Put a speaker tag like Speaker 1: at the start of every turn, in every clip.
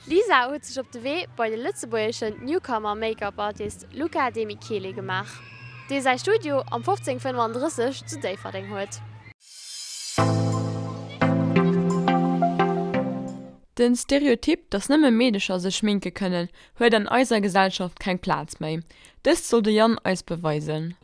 Speaker 1: D'Lisa huet sech op de Wee bei de lëtzebuergeschen Newcomer Make-up Artist Luca De Michele gemaach, dee säi Studio am 1535 zu Déifferdeng huet.
Speaker 2: Den Stereotyp, dass nëmme Meedecher sech schminke kënnen, huet an eiser Gesellschaft keng Plaz méi. Dëst soll de Yann eis beweisen.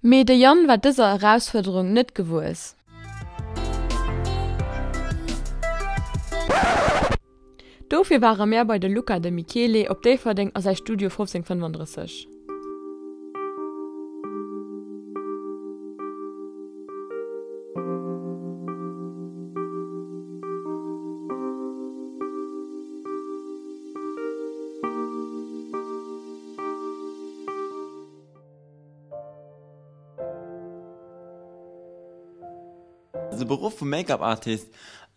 Speaker 2: Mee de Yann war dëser Erausfuerderung net gewuess. Dofir ware mär bei de Luca De Michele op Déifferdeng a säi Studio 1535.
Speaker 3: De Beruff vum Make-up Artist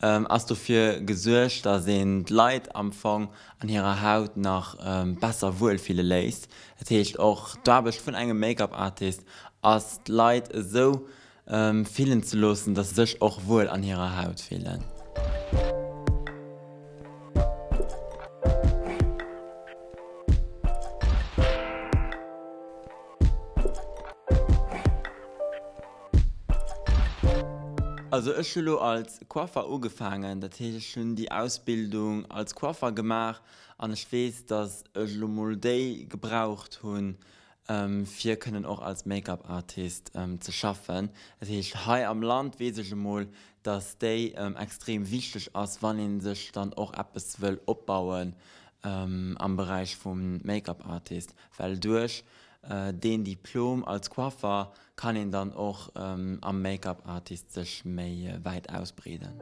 Speaker 3: ass dofir gesuergt, dass een d'Leit am Fong an hirer Haut nach besser wuel fille léisst. Dat heescht och d'Aarbecht vun engem Make-up Artist ass d'Leit esou fillen ze loossen, dass se sech och wuel an hirer Haut fillen. Also ech hu lo als Coiffer ugefaangen, dat heescht ech hunn déi Ausbildung als Coiffer gemaach an ech weess, datt ech elo mol déi gebraucht hunn, fir kënnen och als Make-up Artist ze schaffen. Dat heescht hei am Land weess ech emol, datt déi extrem wichteg ass, wann ee sech dann och eppes wëll opbauen am Beräich vum Make-up Artist, well duerch deen Diplom als Coiffer kann een dann och am Make-up Artist sech méi wäit ausbreeden.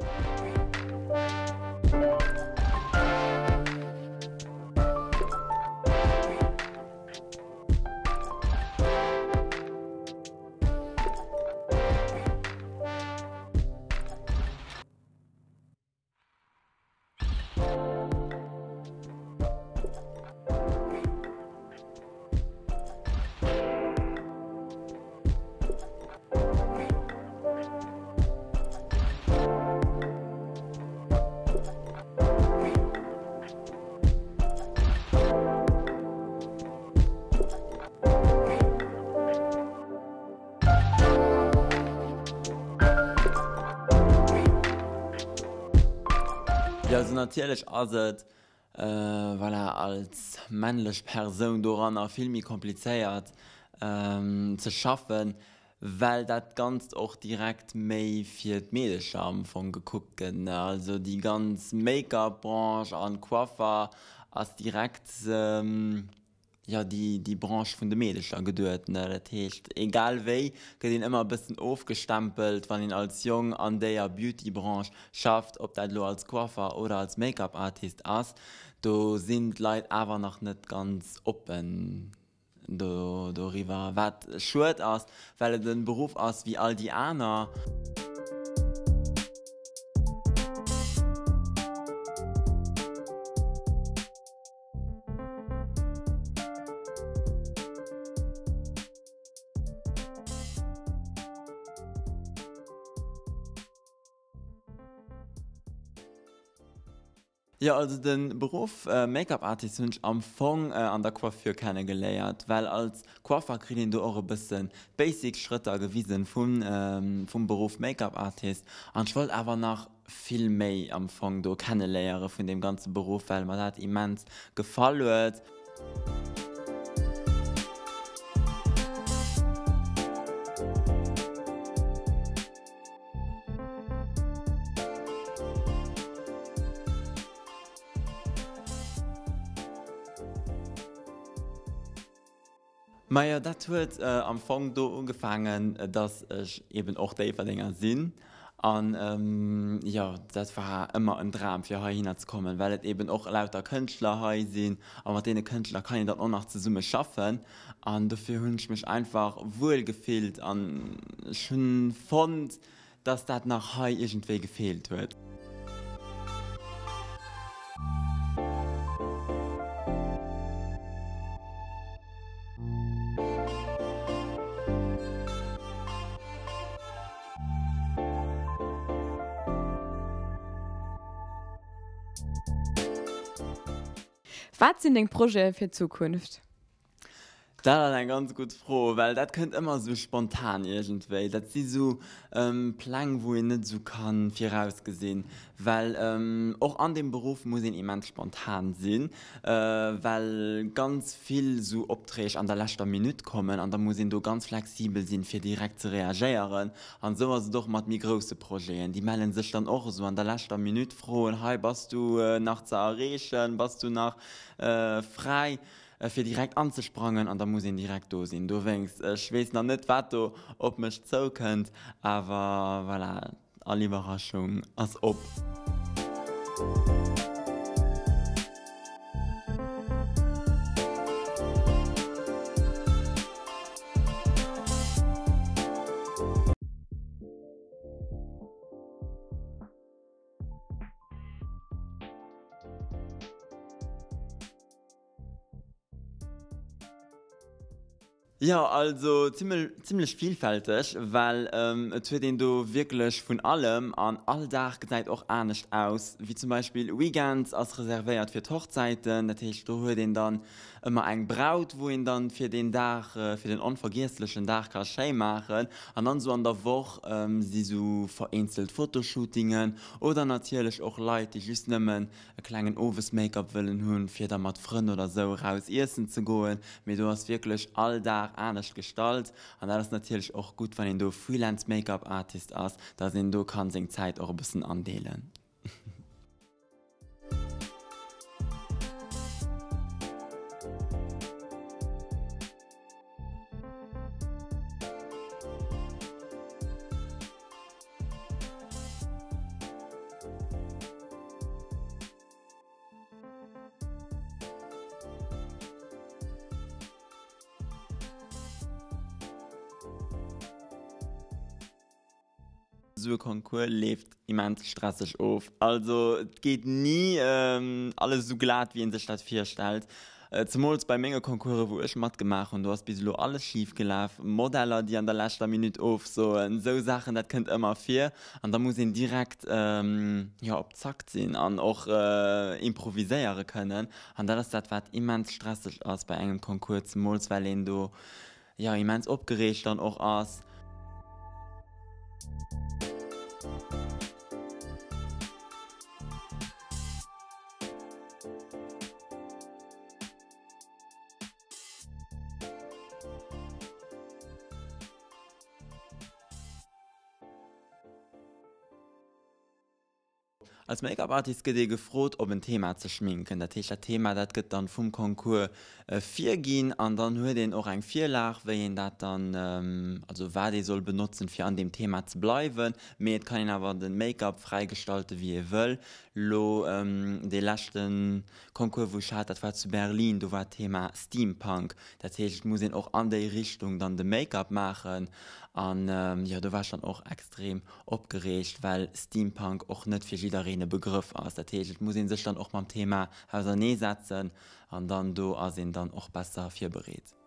Speaker 3: Jo also natierlech ass et voilà als männlech Persoun doranner vill méi komplizéiert ze schaffen, well dat Ganzt och direkt méi fir d'Meedecher am Fong gekuckt gëtt ne. Also déi ganz Make-up Branche an Coiffer ass direkt jo, déi, déi Branche vun de Meedecher geduet, ne. Dat heescht, egal wéi, gëtt een ëmmer e bëssen ofgestempelt, wann een als Jong an déier Beauty-Branche schafft, ob dat elo als Coiffer oder als Make-up-Artist ass. Do sinn d'Leit awer nach net ganz oppen do, doriwwer, wat schued ass, well et e Beruff ass wéi all déi aner. Jo also den Beruff Make-up Artist hunn ech am Fong an der Coiffure kenne geléiert, well als Coiffer kritt een do och e bëssen d'Basic Schrëtter gewisen vum Beruff Make-up Artist an ech wollt awer nach vill méi am Fong do kenneléiere vun deem ganze Beruff, well mer dat immens gefall huet. Majo, dat huet am Fong do ugefaangen, dass ech eben och Déifferdenger sinn. An jo, dat war ëmmer en Dram fir heihinner ze kommen, well et eben och lauter Kënschtler hei sinn a mat deene Kënschtler kann een dann och nach zesumme schaffen. An dofir hunn ech mech einfach wuel gefillt an ech hunn fonnt, dass dat nach hei iergendwéi gefeelt huet.
Speaker 2: Wat sinn deng Projete fir d'Zukunft?
Speaker 3: Dat ass eng ganz gutt Fro, well dat kënnt ëmmer esou spontan iergendwéi. Dat si sou Pläng, wou een net esou ka virausgesinn, well och an deem Beruff muss een immens spontan sinn, well ganz vill esou Opträg an der leschter Minutt kommen an da muss een do ganz flexibel sinn, fir direkt ze reagéieren. An esou ass et och mat méi grousse Projeten, déi melle sech dann och esou an der leschter Minutt, froen, hei bass du nach ze erreechen, bass du nach fräi? Fir direkt anzesprangen an da muss een direkt do sinn. Dowéinst, ech weess nach net, wat do op mech zoukënnt, awer voilà, all Iwwerraschung ass op. Jo, also zimlech vielfälteg, well et huet een do wierklech vun allem an all Dag gesäit och anescht aus. Wéi zum Beispill Weekends ass reservéiert fir d'Hochzäiten, dat heescht do huet een dann ëmmer eng Braut, wou een dann fir deen Dag, fir den onvergiesslechen Dag ka schéi maachen. An dann esou an der Woch si sou vereenzelt Fotoshootingen oder natierlech och Leit, déi just nëmmen e klengen Owes-Make-up wëllen hunn, fir da mat Frënn oder sou eraus iessen ze goen. Mee do ass wierklech all Dag anescht gestallt an dat ass natierlech och gutt, wann een do Freelance Make-up Artist ass, dass een do kann seng Zäit och e bëssen andeelen. Esou e Concours leeft immens stresseg of. Also et geet ni alles esou glat wéi een sech dat virstellt. Zemools bei menge Concoursen wou ech matgemaach hunn, do ass bis elo alles schif gelaf. Modeller déi an der leschter Minutt ofsoen, esou Saachen, dat kënnt ëmmer vir. An da muss een direkt jo op Zack sinn an och improviséiere kënnen. An dat ass dat wat immens stresseg ass bei engem Concours, zemools well een do jo immens opgereegt dann och ass. Als Make-up Artist gëtt ee gefrot op en Thema ze schminken. Dat heescht dat Thema dat gëtt dann vum Concours virginn an dann huet een och eng Virlag wéi een dat dann, also wat ee soll benotzen fir an deem Thema ze bleiwen. Mee et kann een awer de Make-up fräi gestalten wéi ee wëll. Lo dee leschten Concours wou ech hat, dat war zu Berlin, do war d'Thema Steampunk. Dat heescht et muss een och an déi Richtung dann de Make-up maachen an jo do war ech dann och extrem opgereegt, well Steampunk och net fir jiddereen e Begrëff ass. Dat heescht, et muss ee sech dann och mam Thema auserneesetzen an dann do ass een dann och besser virbereet.